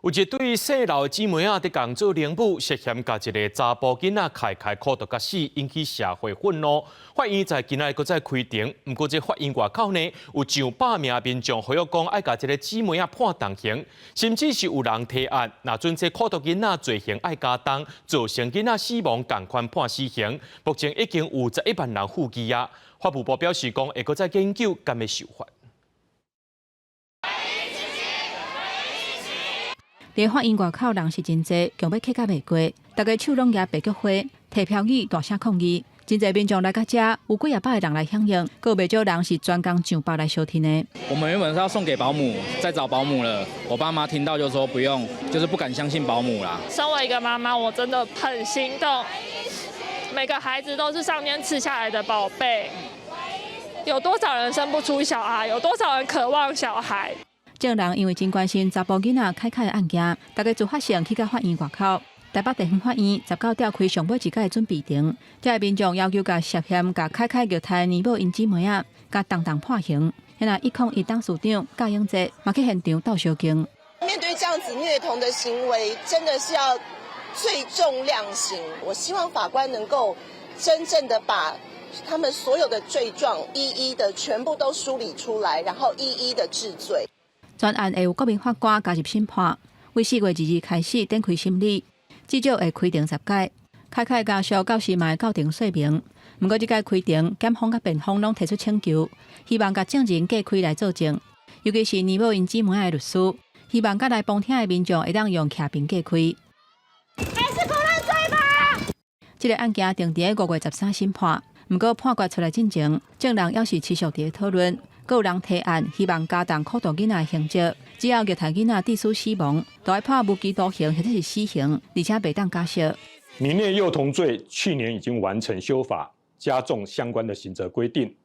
有一對姓劉的姊妹仔，佇共做奶母，涉嫌共一个查埔囡仔開開苦毒共死，引起社會憤怒。法院在今仔日閣再開庭，毋過這法院外口呢，有上百名民眾呼籲講愛共這个姊妹仔判重刑，甚至是有人提案，若准這苦毒囡仔罪行愛加重，造成囡仔死亡仝款判死刑。目前已經有11萬人附議啊。法務部表示講，會閣再研究，敢欲修法。佇法院外口人是真濟，強欲客甲袂過，逐家手攏舉白菊花，提標語大聲抗議。真濟民眾來到遮，有幾仔百个人來響應，閣有袂少人是專工上北來相挺的。我們原本是要送給保姆，在找保姆了。我爸媽聽到就說不用，就是不敢相信保姆啦。身為一個媽媽，我真的很心痛。每個孩子都是上天賜下來的寶貝，有多少人生不出小孩？有多少人渴望小孩？眾人因為真關心查埔囡仔凱凱的案件，逐家自發性去到法院外口。台北地方法院19調開上尾一擺的準備庭，遮的民眾要求共涉嫌共凱凱虐待奶母𪜶姊妹仔，共重重判刑。遐101董事長郜永哲嘛去現場鬥相共。面對這樣子虐童的行為，真的是要最重量刑。我希望法官能夠真正的把他們所有的罪狀一一的全部都梳理出來，然後一一的治罪。全案會有國民法官加入審判，為4月22開始展開審理，至少會開庭十擺。凱凱家屬到時嘛會到庭說明。毋過這擺開庭，檢方佮辯方攏提出請求，希望共證人隔開來作證，尤其是奶母𪜶姊妹仔的律師，希望佮來旁聽的民眾會當用徛爿隔開。還是不認罪吧？這个案件定佇5月13審判，毋過判決出來進前，眾人猶是持續佇咧討論。閣有人提案，希望加重苦毒囡仔的刑責，只要虐待囡仔致使死亡，就愛判無期徒刑或者是死刑，而且袂當假釋。凌虐幼童罪去年已經完成修法，加重相關的刑責規定。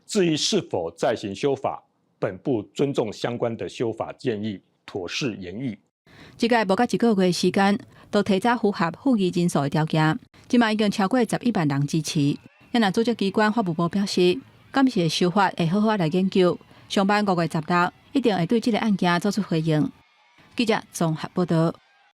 至於是否再行修法，本部尊重相關的修法建議，妥適研議。這擺無夠一個月時間，就提早符合附議人數的條件，這馬已經超過11萬人支持。若組織機關法務部表示，敢是會修法，會好好來研究。上班5月16，一定會對這个案件做出回應。記者綜合報道。